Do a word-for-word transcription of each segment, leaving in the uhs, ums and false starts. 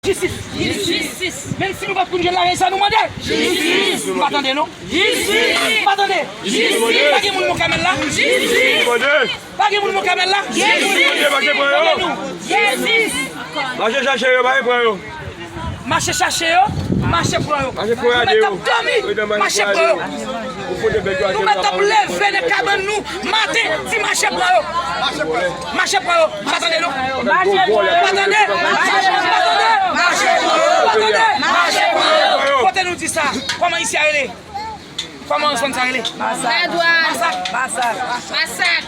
Jistis. Jistis. Menm si nou pa t konn jwenn larèy sa, nou mande. Jistis. M pa tande, non. Jistis. M pa tande. Jistis. Pa gen moun Mòn Kamèl la. Jistis. Pa gen moun Mòn Kamèl la. Jistis. Jistis. Mache chache yo, pa pran yo. Mache chache yo, mache pran yo. Mache pran yo. Yo mèt ap dòmi, mache pran yo. Nou mèt ap leve nan kabann nou maten, di mache pran yo. Mache pran yo. Pa tande, non. Pa tande. Pa tande. Pa tande. Kote nou di sa? Kòman isi a rele? Kòman zòn sa rele? Masak. Masak. Masak.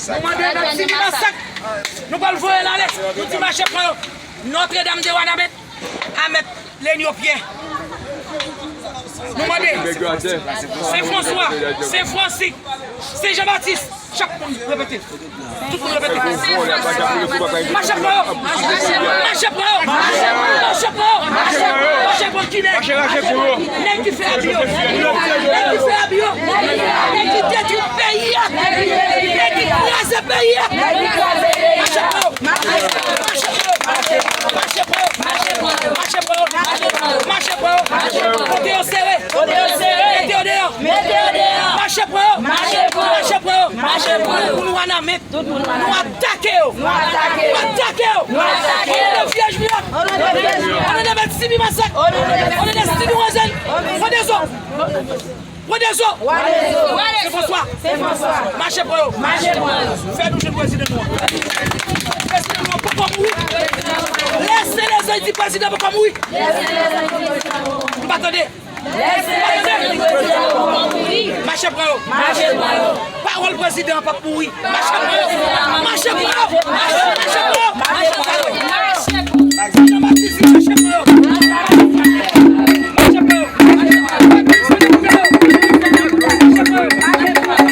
Nou mande, n ap sibi masak. Nou pral voye lalèt. Nou di mache pran yo. Nòtredam de Wanament a mèt Lenyo Pyè. Nou mande. Sen Franswa, Sen Fransik, Sen Jan Batis. Chak moun repete. Tout moun repete. Mache pran yo. Mache pran yo. Mache pran yo. Mache pran yo. Mache pran yo. Nèg ki fè abi yo. Nèg ki fè abi yo. Nèg ki fè abi yo. Nèg ki detwi peyi a. Nèg ki kraze peyi a. Mache pran yo. Mache pran yo. Mache pran yo. Mache pran yo. Kote yo sere. Kote yo sere. Mete yo deyò. Mete yo deyò. Mache pran yo. Mache pran yo. Mache pran yo. Mache pran yo. Pou nou Wanament. Nou atake yo. Nou atake yo. Nou atake yo. O non de Vyèj Miyòt. O non de Vyèj Miyòt. O non de Mèt Sibi Masak. O non de Mèt Sibi Masak. O non de Sibi Wazèn. Pran de zo. Pran de zo. Pran de zo. Sen Franswa. Sen Franswa. Mache pran yo. Mache pran yo. Fè nou jwenn prezidan nou an. Prezidan nou an poko mouri. Lèse lèzanj di prezidan poko mouri. M pa tande. Mache pran yo. Mache pran yo. Pawòl prezidan an p ap mouri. Mache pran yo. Mache pran yo. Mache pran yo.